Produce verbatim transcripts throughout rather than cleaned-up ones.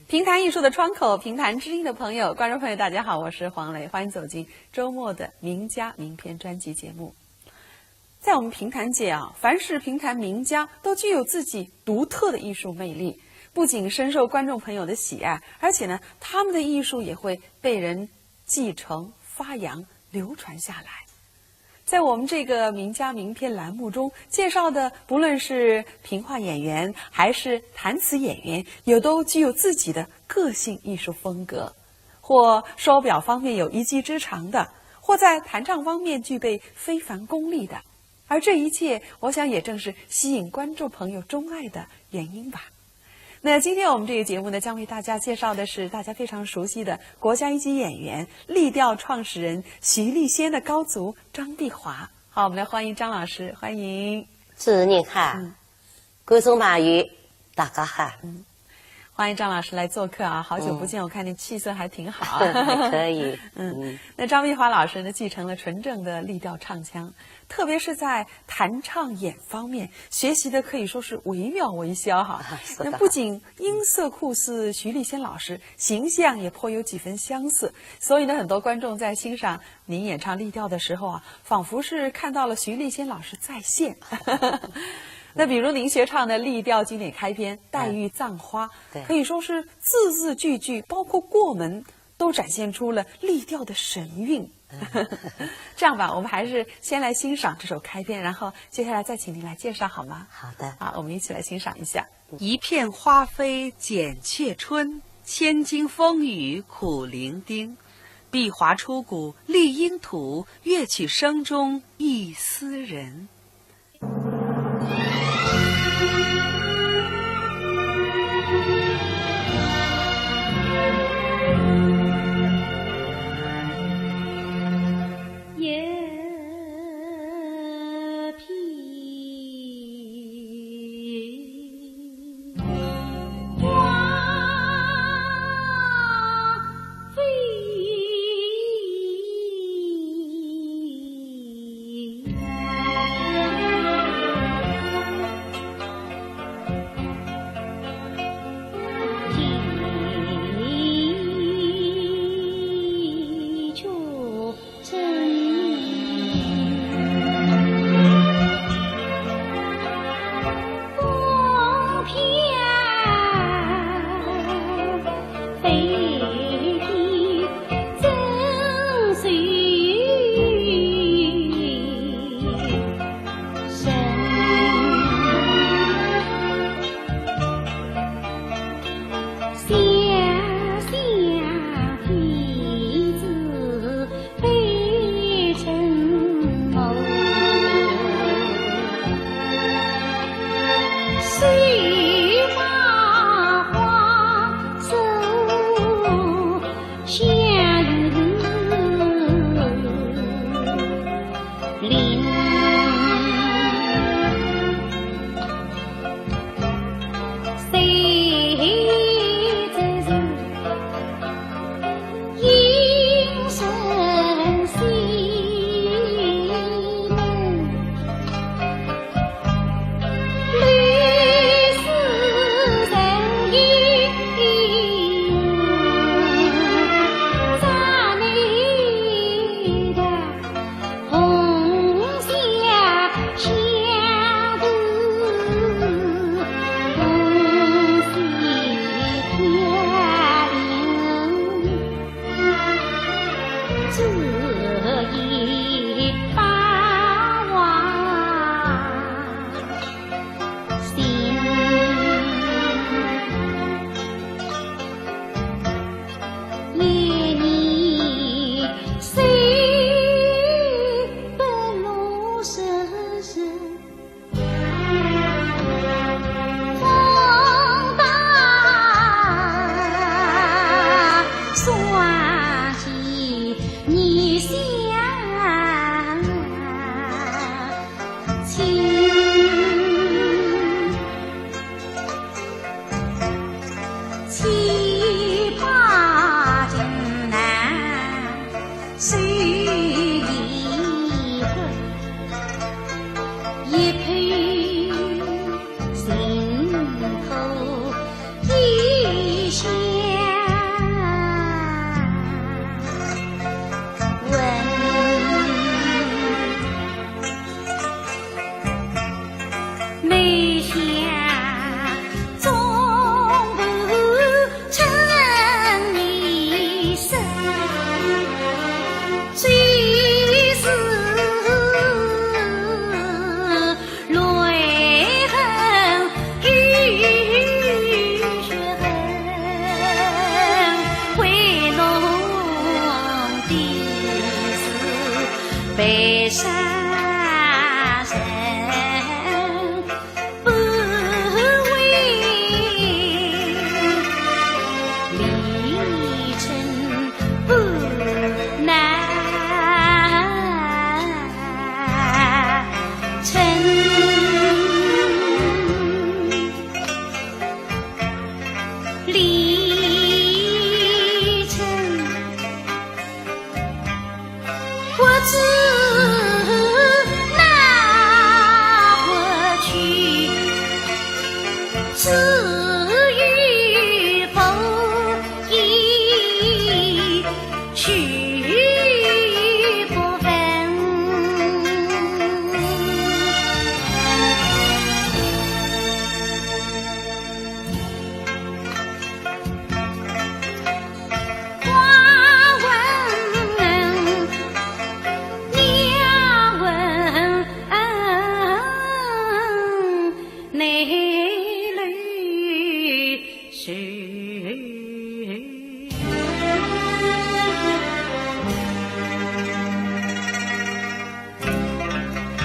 评弹艺术的窗口，评弹知音的朋友，观众朋友，大家好，我是黄磊，欢迎走进周末的名家名篇专辑节目。在我们评弹界啊，凡是评弹名家都具有自己独特的艺术魅力，不仅深受观众朋友的喜爱，而且呢，他们的艺术也会被人继承、发扬、流传下来。在我们这个名家名篇栏目中介绍的，不论是评话演员还是弹词演员，也都具有自己的个性艺术风格，或手表方面有一技之长的，或在弹唱方面具备非凡功力的。而这一切，我想也正是吸引观众朋友钟爱的原因吧。那今天我们这个节目呢，将为大家介绍的是大家非常熟悉的国家一级演员、丽调创始人徐丽仙的高足张碧华。好，我们来欢迎张老师，欢迎。主持人好，嗯。观众朋友，大家好。嗯，欢迎张老师来做客啊，好久不见，嗯。我看你气色还挺好。还可以。嗯，嗯。那张碧华老师呢，继承了纯正的丽调唱腔，特别是在弹唱演方面，学习的可以说是惟妙惟肖哈。啊，是的。那不仅音色酷似徐丽仙老师，形象也颇有几分相似，所以呢，很多观众在欣赏您演唱丽调的时候啊，仿佛是看到了徐丽仙老师在线。那比如您学唱的丽调经典开篇《黛玉葬花》，嗯，对。可以说是字字句句，包括过门，都展现出了丽调的神韵。这样吧，我们还是先来欣赏这首开篇，然后接下来再请您来介绍，好吗？好的。好，我们一起来欣赏一下。一片花飞剪却春，千金风雨苦伶仃。碧华出谷丽阴途，乐曲声中一丝人。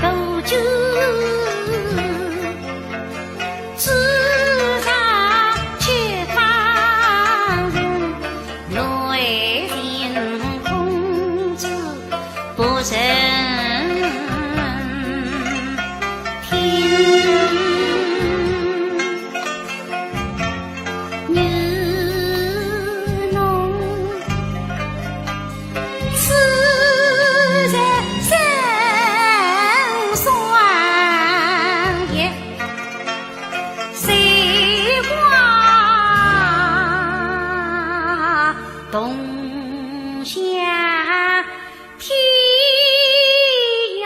多久之上，却放任内心空之不忍听。 与侬此人生双夜，谁话同向天涯。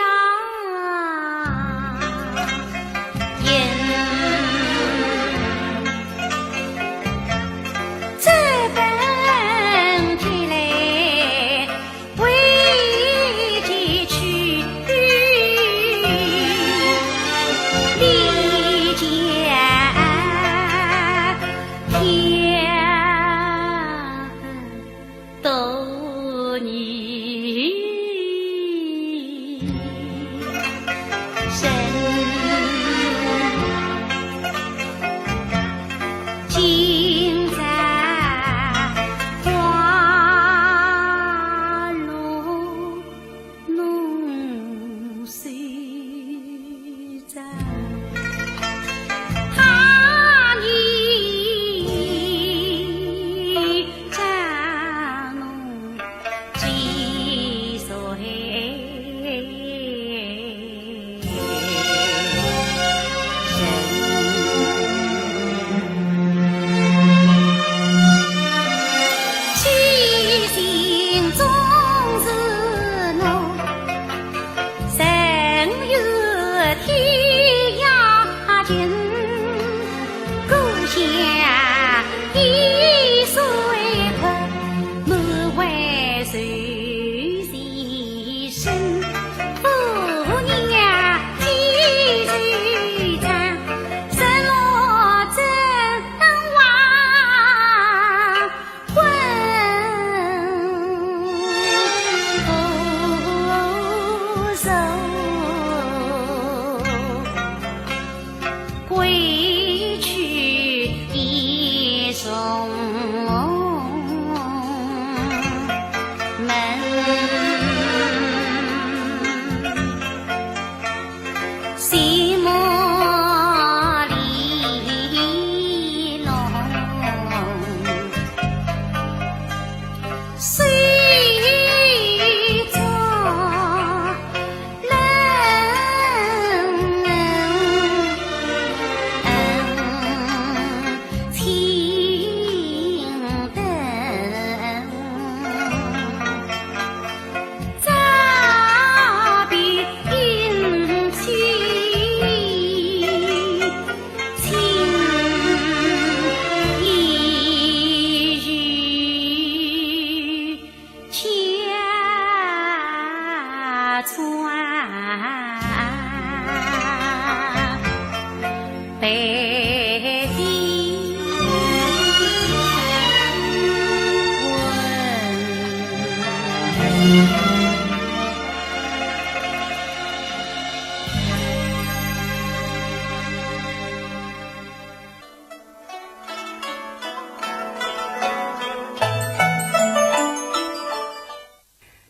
多年深，今朝花落侬收着。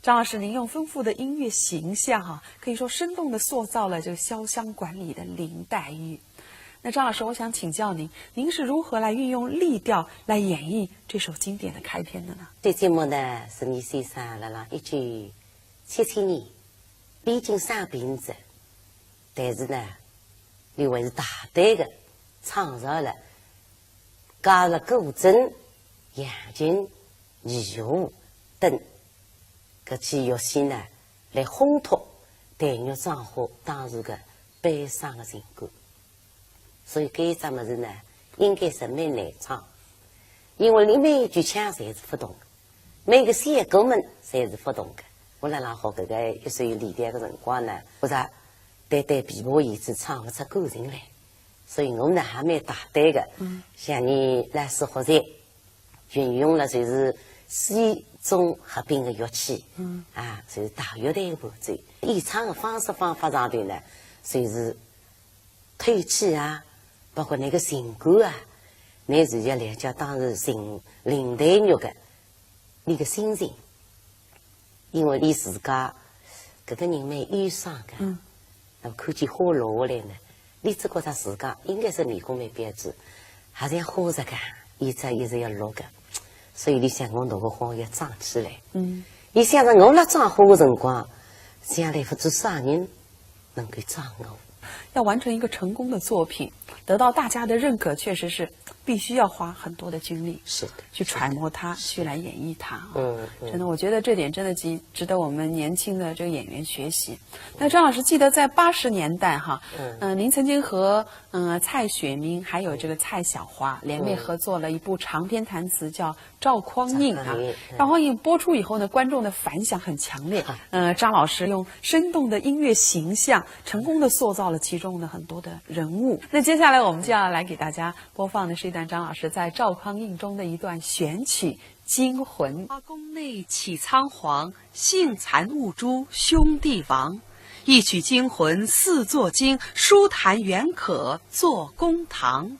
张老师，您用丰富的音乐形象哈，可以说生动地塑造了这个潇湘馆里的林黛玉。那张老师，我想请教您，您是如何来运用丽调来演绎这首经典的开篇的呢？这节目呢，是倪先生辣辣一九七七年，边境生病仔，但是呢，俚还是大胆个创造了，加了古筝、扬琴、二胡等搿几乐器呢，来烘托黛玉葬花当时个悲伤个情感。所以搿一只物事呢，应该是蛮难唱，因为俚每一句腔侪是勿同个，每个小节门侪是勿同个。我辣辣学搿个一首丽调个辰光呢，我是对对琵琶弦子唱勿出感情来。所以我呢还蛮大胆个，嗯。像伲老师学习，运用了就是西中合并个乐器，嗯。啊，就是大乐队个伴奏。演唱个方式方法上头呢，就是 口气啊，包括倷个情感啊，倷是要了解当时情，林黛玉个，俚个心情。因为俚自家，搿个人蛮忧伤个，嗯。那么看见花落下来呢，俚只觉得自家应该是面孔蛮标致，还像花实梗，一直一直要落个，所以俚想我拿个花要装起来。嗯。俚想着我辣装花个辰光，将来勿知啥人 能够掌握。要完成一个成功的作品，得到大家的认可，确实是必须要花很多的精力，是的，去揣摩它，是的。去来演绎它啊。嗯，嗯。真的，我觉得这点真的值，值得我们年轻的这个演员学习。那张老师，记得在八十年代哈，嗯。呃，您曾经和，呃，蔡雪明还有这个蔡晓华联袂合作了一部长篇弹词，叫 赵匡胤啊。赵匡胤，嗯。赵匡胤播出以后呢，观众的反响很强烈。啊。呃，张老师用生动的音乐形象，成功地塑造了其中的很多的人物。那接下来我们就要来给大家播放的是一段张老师在赵匡胤中的一段选曲《惊魂》。宫内起仓皇，幸残勿诛兄弟亡。一曲惊魂似作惊，书弹远可作公堂。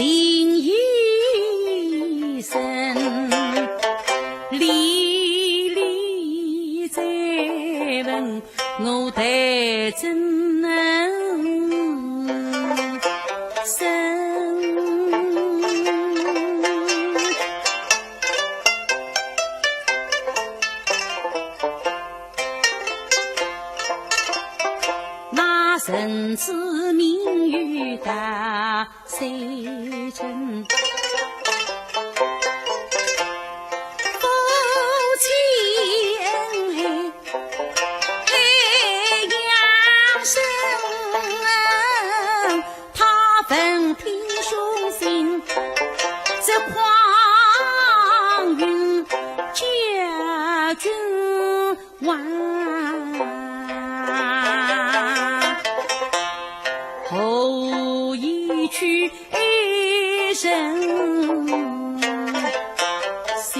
林医生，历历在问我待怎生。那人之名誉大 谁真？夫妻恩爱海洋深，他问弟兄心，这匡允家君 王，后羿去人心，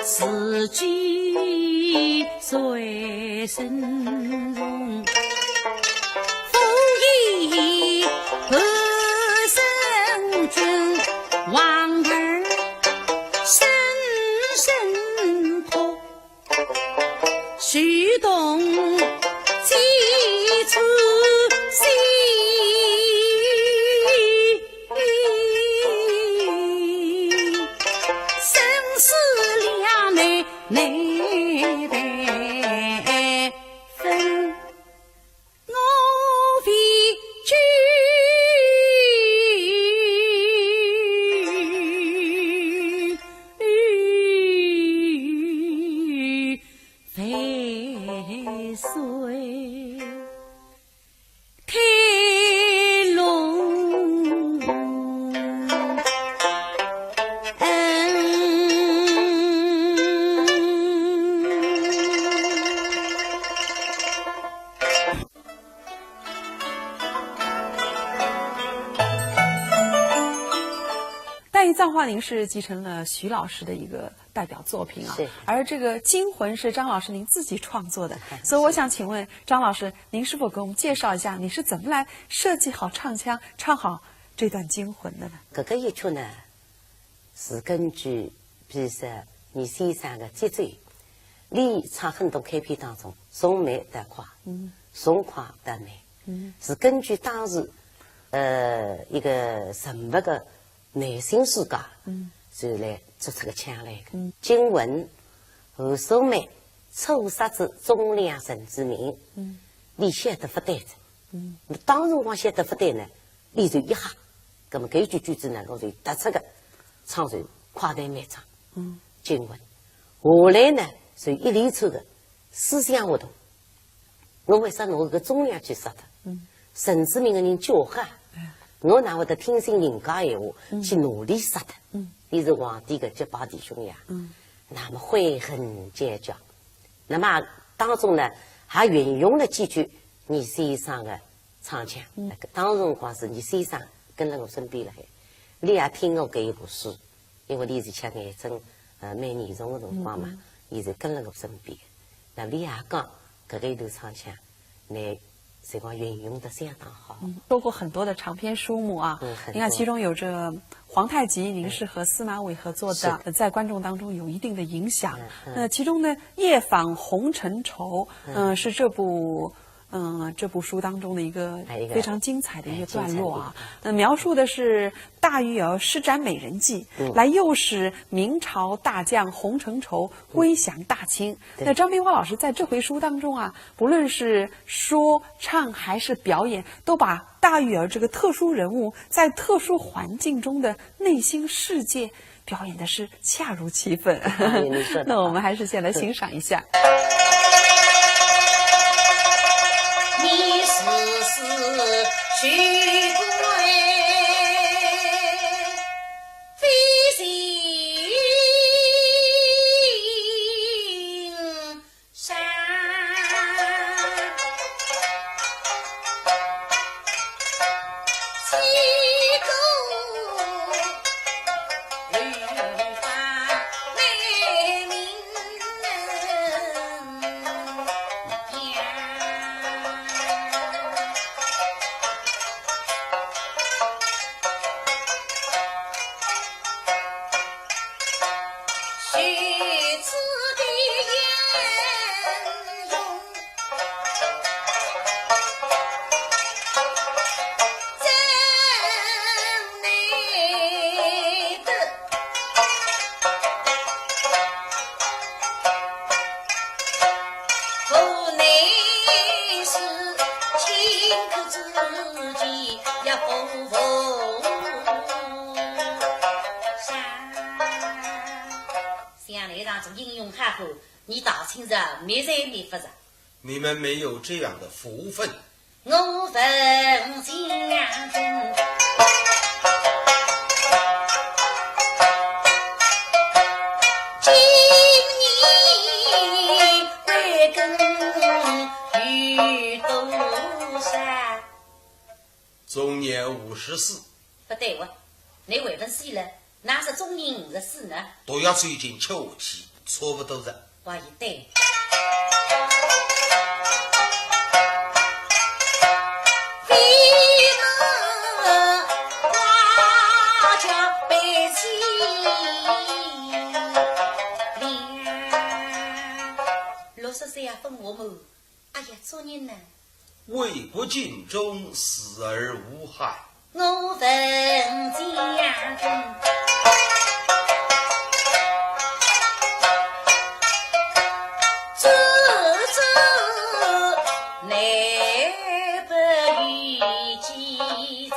自己 谁生容？封以半生君，王儿深深哭，须动几处心。 生死两难难备分，我为君万岁。 开龙恩。《大义葬花吟》是继承了徐老师的一个代表作品啊，是。而这个《惊魂》是张老师您自己创作的，哎，所以我想请问张老师，您是否给我们介绍一下，你是怎么来设计好唱腔，唱好这段《惊魂》的呢？搿个一曲呢，是根据，比如说，倪先生的节奏，俚唱很多开篇当中，从慢到快，嗯。从快到慢，嗯。是根据当时，呃，一个人物的 内心世界，嗯。就来做出个腔来个。嗯。《惊魂》，何首眉，初识之忠良人之名，嗯。俚写得勿对哉。嗯。那当辰光写得勿对呢，俚就一吓，葛么搿一句句子呢，我就突出个唱出快慢唱，嗯。《惊魂》。后来呢，就一连串个思想活动， 我为啥拿搿个忠良去杀脱？嗯。人之名的人叫好，哎。我哪会得听信人家闲话，嗯。去拿俚杀脱？嗯。俚是皇帝的结拜弟兄呀。嗯。那么悔恨交加。那么当中呢，还运用了几句倪先生的唱腔。嗯。那个当辰光是倪先生跟了我身边了海，俚也听我搿一部书。 因为俚是吃癌症，呃，蛮严重的辰光嘛，嗯嗯。伊是跟了我身边。那俚也讲，搿个一段唱腔，倷辰光运用得相当好。嗯，做过很多的长篇书目啊，嗯，很多。你看其中有这《皇太极》，您是和司马伟合作的，是。在观众当中有一定的影响。嗯，嗯。那其中呢，《夜访红尘愁》，嗯。呃，是这部 嗯，这部书当中的一个哎，一个非常精彩的一个段落啊。哎，精彩的一个。那描述的是大鱼儿施展美人计，嗯。来诱使明朝大将洪承畴归降大清。对。那张碧华老师在这回书当中啊，不论是说唱还是表演，都把大鱼儿这个特殊人物在特殊环境中的内心世界 表演的是恰如其分。哎，你说得好。那我们还是先来欣赏一下。你是是许贵，非行善。像倷搿种英雄好汉，倷大清朝没在没法子。你们没有这样的福分。我问将军，今年贵庚有多少？ 终年五十四。不对哇，倷还问死了，哪是终年五十四呢？毒药酒精吃下去，差不多了。哇，也对。六十岁也勿活么？ 哎呀，做人呢。为国尽忠，死而无憾。我问将军，这这乃不有记载。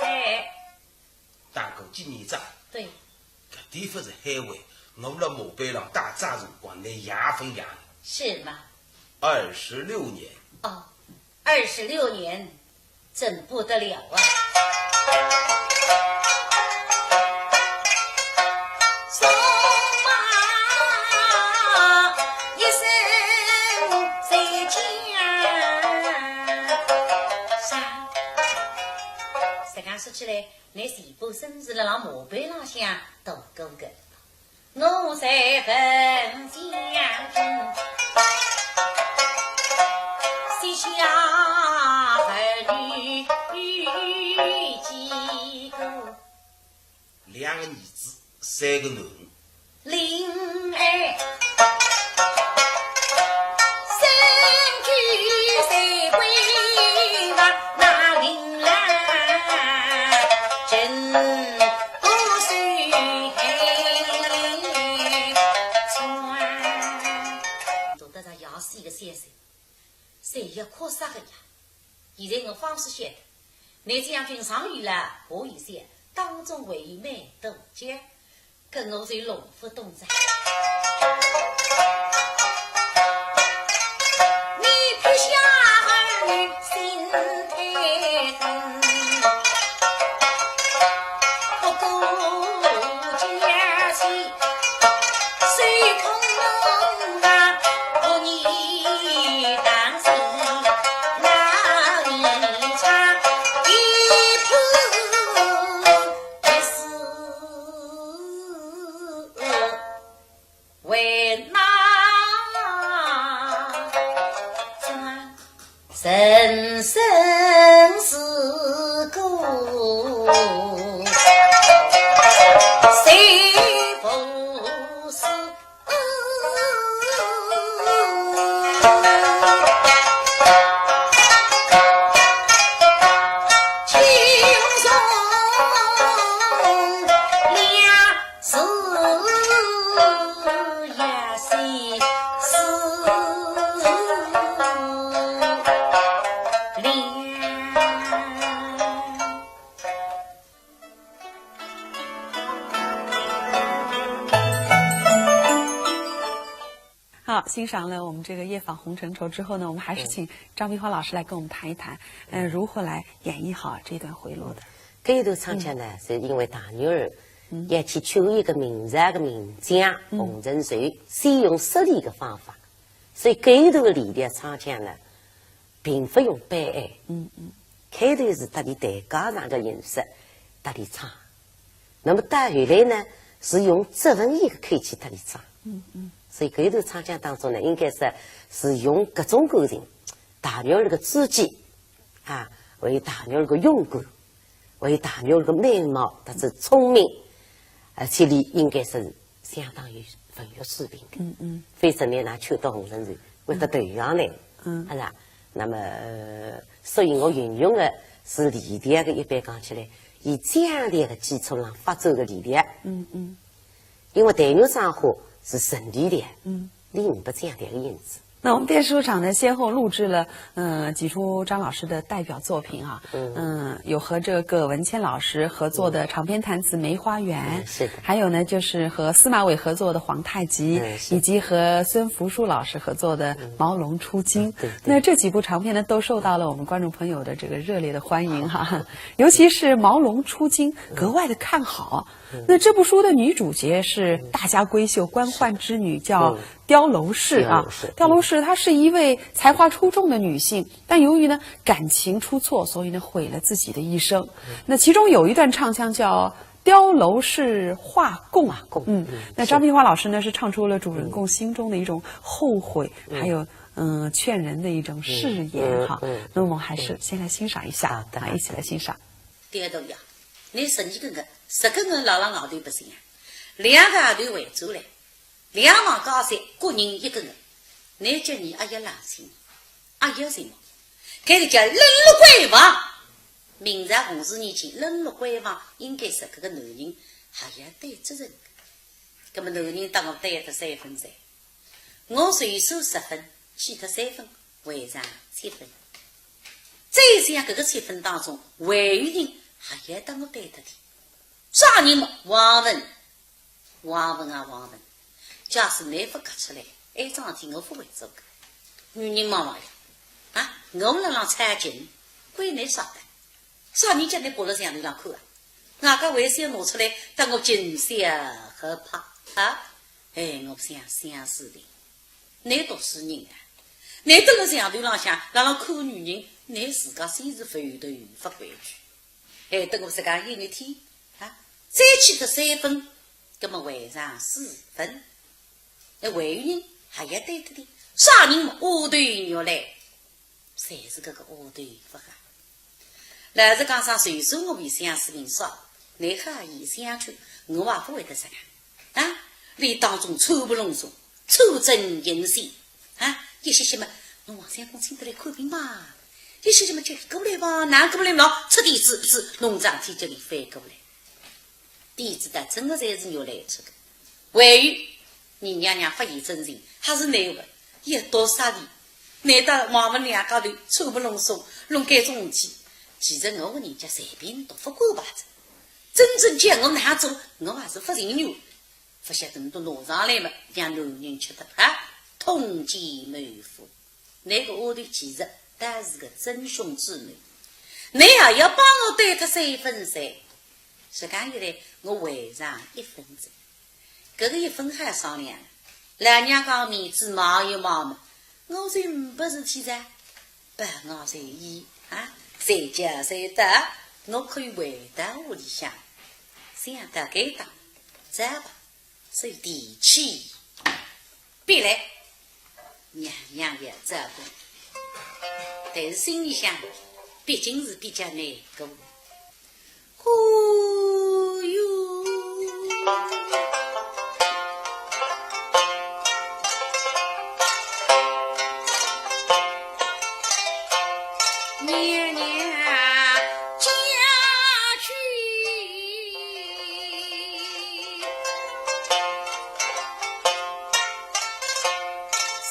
大哥，今年子，对。搿点勿是海外，我辣马背浪打仗辰光，倷爷勿养。是吗？二十六年。哦，二十六年，真不得了啊！送马一声再见。啥？实梗说起来， 倷前半生是辣辣马背浪向度过个。我在问将军，膝下儿女有几个？两个儿子，三个囡。 令爱身居在闺房，那令郎真不受害。大得着爷死个消息， 侪要哭煞个呀。现在我方是晓得，倷将军上有老，下有小，当中还有蛮多家，搿我就弄勿懂哉。你撇下儿女心太疼，不顾家计， 人生是个谁不是？ 好，欣赏了我们这个《夜访红尘愁》之后呢，我们还是请张碧华老师来跟我们谈一谈，呃，如何来演绎好这段回落的。搿一段唱腔呢，是因为大女儿要去求一个明朝的名将洪承畴，先用说理的方法，所以搿一段的李调唱腔呢，并不用悲哀。嗯嗯。开头是搭俚台阶上的形式搭俚唱，那么到后来呢，是用质问伊的口气搭俚唱。嗯嗯。所以搿一段唱腔当中呢，应该说是用各种感情，大女儿的知己啊，还有大女儿的勇敢，还有大女儿的美貌，她是聪明，而且俚应该是 相当有文学水平的。嗯嗯。否则呢，哪劝到洪承畴会得投降呢？嗯。啊啦，那么，呃，所以我运用的是李调的，一般讲起来，以蒋调的基础上发展的李调。嗯嗯。因为《待月葬花》是陈李调，嗯。俚呒不蒋调的影子。那我们电视书场呢，先后录制了，嗯，几出张老师的代表作品啊，嗯，有和这个葛文乾老师合作的长篇弹词《梅花缘》，嗯，是的。还有呢，就是和司马伟合作的《皇太极》，嗯，是。以及和孙福树老师合作的《茅龙出京》。对，对。那这几部长篇呢，都受到了我们观众朋友的这个热烈的欢迎哈，尤其是《茅龙出京》格外的看好。那这部书的女主角是大家闺秀，官宦之女，叫刁楼氏啊。刁楼氏。刁楼氏她是一位才华出众的女性，但由于呢感情出错，所以呢毁了自己的一生。那其中有一段唱腔叫“刁楼氏画供”啊，供。嗯，那张碧华老师呢是唱出了主人公心中的一种后悔，还有嗯劝人的一种誓言哈。那我们还是先来欣赏一下，好的。啊，一起来欣赏。对个呀，侬十二个人，十个人辣辣外头白相，两个号头回转来，两房加三，各人一个人，侬叫侬阿要冷静，阿要什么？搿个叫冷落闺房。明朝洪水年间，冷落闺房，应该十个个男人还要对责任。葛么男人搭我对脱三分哉，我随手十分，去脱三分，还剩七分。再想搿个七分当中，还有人还要搭我对脱的。啥人嘛？王文。王文啊，王文，假使侬勿轧出来，埃桩事体我勿会做个。女人嘛嘛呀，啊，我辣浪操心，关侬啥个？啥人叫侬爬辣墙头浪看啊？外加为啥要拿出来搭我近笑合拍啊？哎，我想想是的，侬读书人啊，侬蹲辣墙头浪向辣浪看女人，侬自家心是勿由得勿规矩。哎，等我自家一日天啊，再去脱三分，葛么还剩四分。那还有人还要对脱的，啥人嘛？丫头原来，侪是搿个丫头勿好。老实讲，上岁数我比相思人少，侬好言相劝，我也勿会得啥个。啊，伊当中错勿拢总，错针引线。啊，一歇歇嘛，侬王相公请得来看病嘛，一歇歇嘛叫伊过来吧，哪过来喏，出点子，是弄桩事体叫伊翻过来。点子倒真个侪是肉来出个。还有，二娘娘发现真情，还是难为，一到啥里，难道王文两家头错勿拢总，弄该种事体？其实我个人家随便都勿管吧子，真正叫我哪做，我还是勿情愿。 勿晓得侬都拿上来么，让男人吃得怕，痛奸谋夫。那个丫头其实倒是个真凶之女，侬还要帮我对脱三分噻。实梗一来，我还剩一分噻。搿个一分好商量，老娘讲面子卖一卖嘛，我就呒不事体噻。 不外随意啊，随叫随到，我可以回到屋里向，想到该搭，走吧，所以提起笔来，娘娘也照顾，但是心里想，毕竟是比较难过。 忽悠。娘娘家去，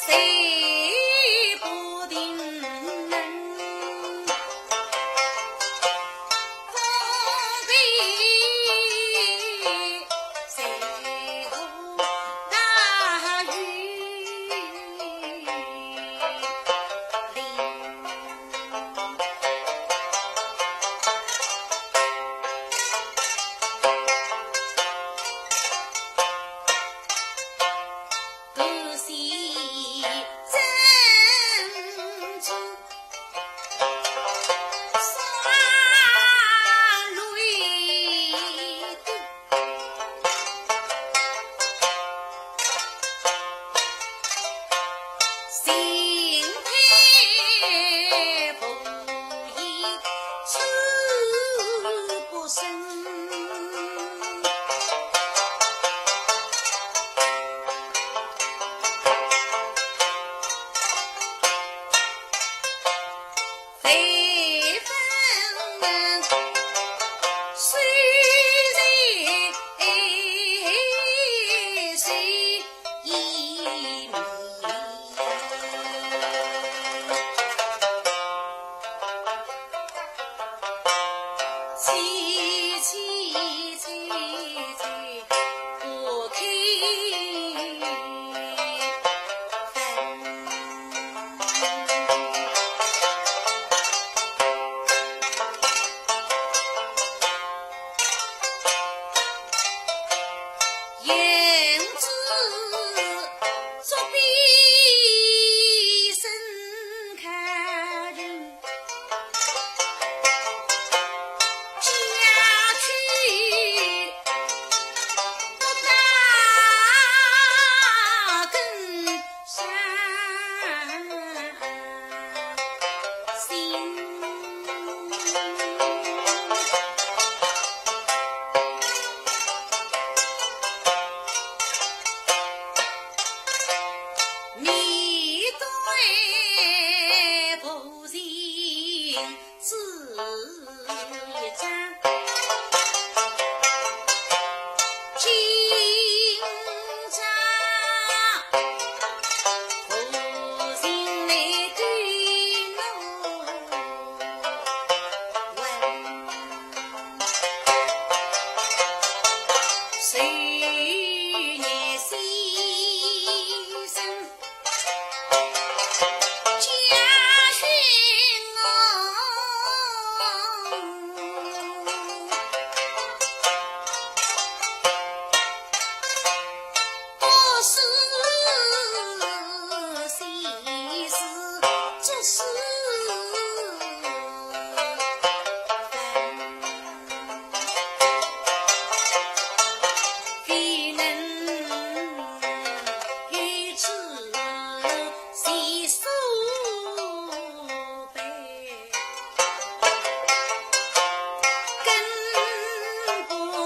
谁不定能？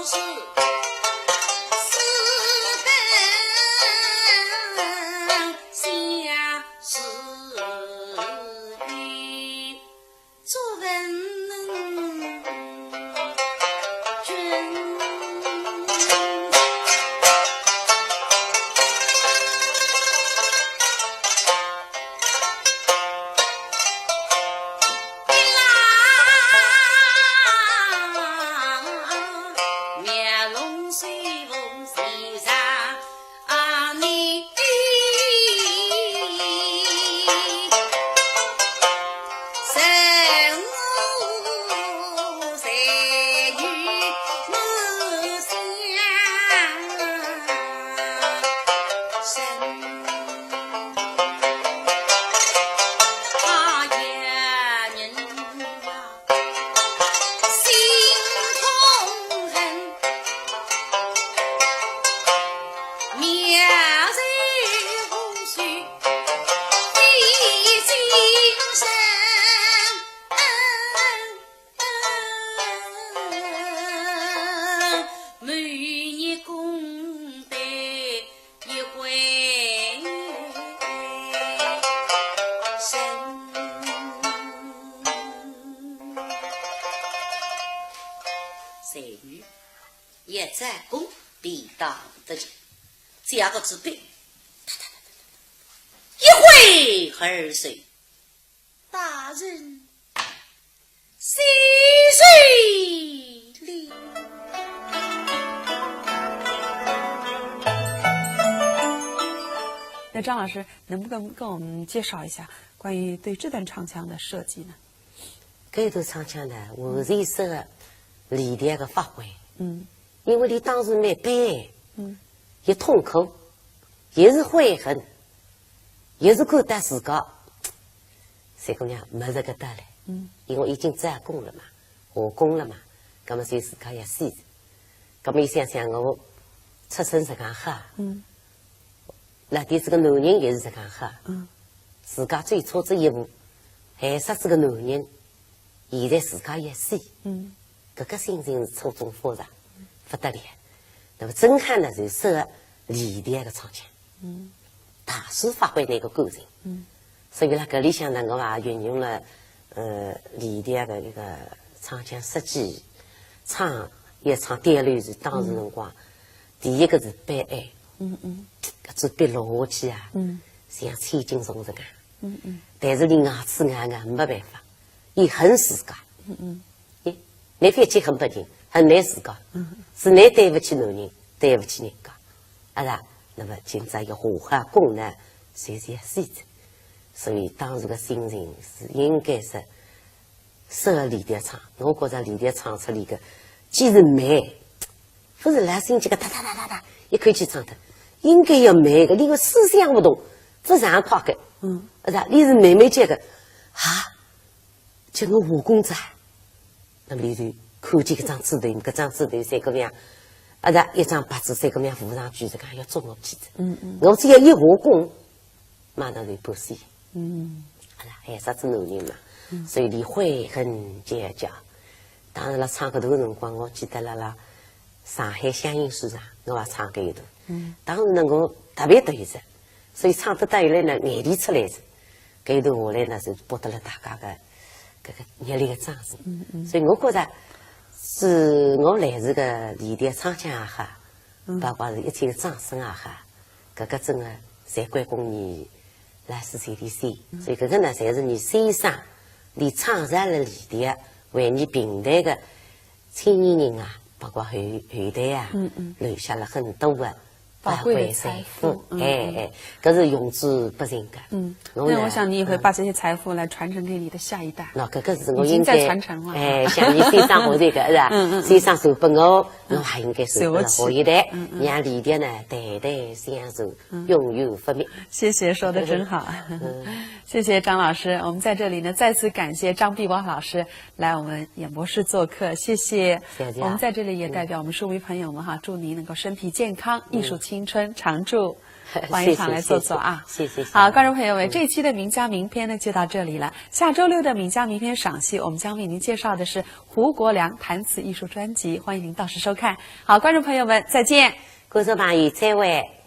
随后，一展功便当得胜，这个纸笔，哒哒哒哒哒，一挥而就。大人，谢罪了。那张老师，能不能跟我们介绍一下关于对这段唱腔的设计呢？ 搿段唱腔呢，完全是个李调个发挥。嗯。因为伊当时蛮悲哀，嗯。也痛苦，也是悔恨，也是感到自家，三姑娘没这个道理。嗯。因为已经展功了嘛，下功了嘛，葛么所以自家要死。葛么伊想想我出身实梗好，嗯。 那点这个男人也是实梗好，嗯。自家走错这一步，害煞这个男人，现在自家也死，嗯。搿个心情是错综复杂，不得了。那么曾涵呢，就适合李调个唱腔，嗯。大师发挥那个感情，嗯。所以辣搿里向呢，我也运用了，呃，李调个一个唱腔设计，唱也唱调律是当时辰光，嗯。第一个是悲哀， 嗯嗯。搿只笔落下去啊，嗯。像千斤重实梗。嗯嗯。但是伊牙齿咬咬没办法，伊恨自家。嗯嗯。咦，侬覅去恨别人，恨侬自家。嗯。是侬对勿起男人，对勿起人家。啊啦，那么今朝要下好功呢，就是要死哉。所以当时个心情是应该是 适合李调唱，我觉着李调唱出来个，既是慢，勿是老心急个哒哒哒哒哒，一口气唱脱，应该要慢个，伊个思想勿动，勿像快个。嗯。是吧？伊是慢慢叫个，啊，叫我下功哉。那么伊就看见搿张纸头，搿张纸头三个样，啊，一张白纸三个样，扶上去，搿个要捉我去哉。嗯嗯。我只要一下功， 马上就不死。嗯。哎呀，害煞仔男人嘛，嗯。所以伊悔恨交加。当时辣唱搿段辰光，我记得辣辣上海乡音书场，我也唱过一段。嗯。当时呢，我特别得意哉，所以唱得到后来呢，眼泪出来哉。搿一段下来呢，是博得了大家个搿个热烈个掌声。嗯嗯。所以我觉着，是我来自个李调唱腔也好，嗯。包括是一切个掌声也好， 搿个真个侪归功于老师谢天谢。所以搿个呢，侪是伲先生，伊创造了李调，为伲评弹个青年人啊，包括后，后代啊，嗯嗯。留下了很多个宝贵的财富。宝贵财富，嗯，哎，嗯。哎，搿是用之不尽个。嗯，我呢，那我想你也会把这些财富来传承给你的下一代。嗯。那搿个是我应该，已经在传承了。哎，向伲先生学习个，是吧？嗯嗯嗯。先生传拨我，嗯。我还应该传拨下一代，嗯嗯。让李调呢，代代相传。 嗯。永远不灭。谢谢，说得真好。嗯。谢谢张老师，我们在这里呢，再次感谢张碧华老师来我们演播室做客，谢谢。谢谢。我们在这里也代表我们书迷朋友们哈，祝您能够身体健康，嗯。艺术新春常驻，欢迎上来坐坐啊。谢谢，谢谢。好，观众朋友们，这一期的名家名篇呢就到这里了。下周六的名家名篇赏析，我们将为您介绍的是胡国良弹词艺术专辑，欢迎您到时收看。好，观众朋友们，再见。观众朋友，再会。